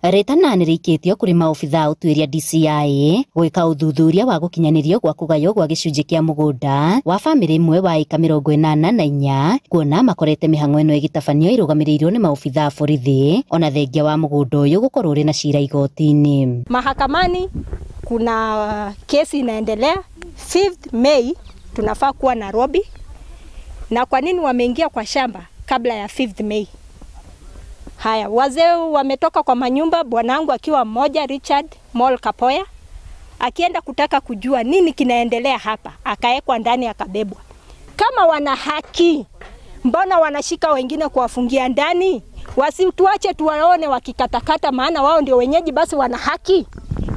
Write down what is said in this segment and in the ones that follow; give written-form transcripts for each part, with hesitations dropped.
Rĩtana nĩrĩikĩtio kũrĩ maobithaa a ũtuĩria DCI gwĩka ũthuthuria wa gũkinyanĩrio gwa kũgaywo gwa gĩcunjĩ kĩa mũgũnda wa bamĩrĩ ĩmwe wa ĩka 84 kuona makorete mĩhang'o ĩno ĩgĩtabanio ĩrũgamĩrĩirwo nĩ maobithaa a borithi ona thengia wa mũgũnda ũyũ gũkorwo ũrĩ na cira igoti-inĩ. Mahakamani kuna kesi inaendelea. 5th May tunafaa kuwa Nairobi. Na kwa nini wameingia kwa shamba kabla ya 5th May? Haya, wazee wametoka kwa manyumba, bwanangu akiwa mmoja Richard Mol Kapoya akienda kutaka kujua nini kinaendelea hapa, akaekwa ndani akabebwa. Kama wana haki, mbona wanashika wengine kuwafungia ndani? Wasituache tuwaone wakikatakata, maana wao ndio wenyeji, basi wana haki.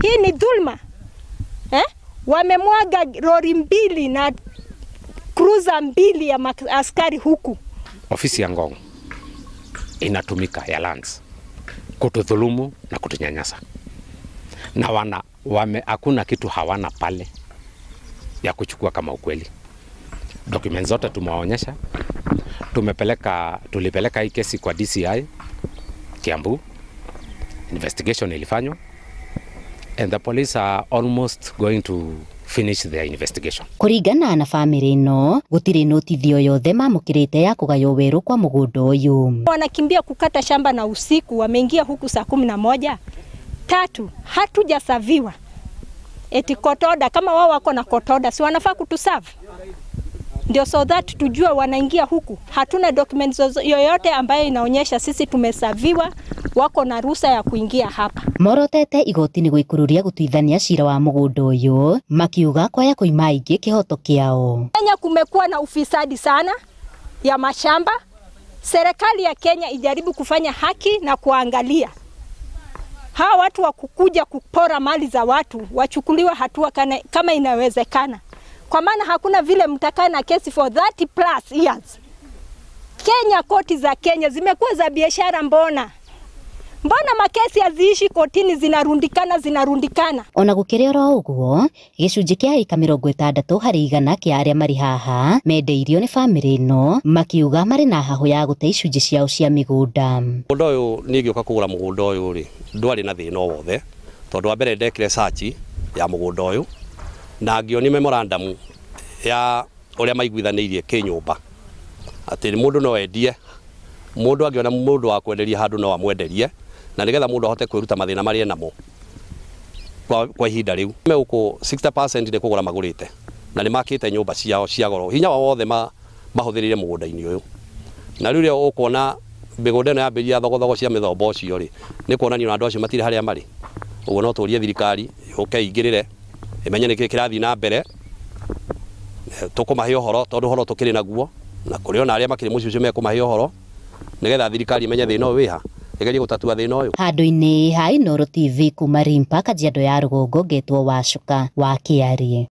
Hii ni dhulma. Eh? Wamemwaga lori 2 na cruiser 2 ya askari huku. Ofisi ya Ngong inatumika ya lands kutudhulumu na kutunyanyasa, na hakuna kitu hawana pale ya kuchukua kama ukweli. Documents zote tumewaonyesha, tulipeleka hii kesi kwa DCI Kiambu, investigation ilifanywa and the police are almost going to finish their investigation. Kuringana na family ino gutiri notithio yothe mamukirite ya kugaywo weru kwa mugunda uyu. Wanakimbia kukata shamba na usiku, wameingia huku saa 11. Tatu, hatujasaviwa. Eti kotoda, kama wao wako na kotoda, si wanafaa kutuserve? Ndio so that tujue wanaingia huku. Hatuna documents yoyote ambayo inaonyesha sisi tumesaviwa, wako na ruhusa ya kuingia hapa. Morotete igoti ni gwikururia gutuithania cira wa mugunda uyu makiuga kwaya kuima ingi kihoto kiao. Kenya kumekuwa na ufisadi sana ya mashamba. Serikali ya Kenya ijaribu kufanya haki na kuangalia hawa watu wa kukuja kupora mali za watu wachukuliwe hatua kama inawezekana. Kwa maana hakuna vile mtakaa na kesi for 30 plus years. Kenya, koti za Kenya zimekuwa za biashara mbona? Mbona makesi haziishi kotini, zinarundikana zinarundikana. Ona gukiri oro uguo gicunjĩ kĩa ĩka 60 harĩ igana kĩa arĩa marĩ haha mendeirio nĩ bamĩrĩ ĩno makiuga marĩ na hahũ ya gũte icunjĩ ciao cia mĩgũnda. Mũgũnda ũyũ niĩ ngĩũka kũgũra mũgũnda ũyũ rĩ, ndwarĩ na thĩna o wothe tondũ wa mbere ndekire search ya mũgũnda ũyũ na ngĩonia memorandum ya ũrĩa maiguithanĩirie kĩnyũmba atĩ mũndũ no endie, mũndũ angĩona mũndũ wa kwenderia handũ no amwenderie, na nigetha mũndũ ahote kwĩruta mathĩna marĩa namo kwa ihinda rĩu. Megũkũ 60% nĩ kũgũra magũrĩte na nĩ makĩte nyũmba ciao cia goro, hinya wao wothe mahũthĩrire mũgũnda-inĩ ũyũ. Na rĩu rĩrĩa ũkuona mĩgũnda ĩno yambĩrĩria thogothogo cia mĩthemba ũcio rĩ, nĩ kuonania ona andũ acio matirĩ harĩa marĩ. Ũguo no tũrie thirikari yũke ĩingĩrĩre ĩmenye nĩkĩĩ kĩrathiĩ na mbere, tũkũmahe ũhoro tondũ ũhoro tũkĩrĩ naguo, na kũrĩ ona arĩa makĩrĩ mũciĩ ũcio mekũmahe ũhoro nĩgetha thirikari ĩmenye thĩna ũyũ wĩha, ĩgerie gũtatua thĩna ũyũ. Handũ-inĩ ha Inooro TV kuma Rimpa, Kajiado ya Rũgongo, ngetwo Wacuka wa Kĩarie.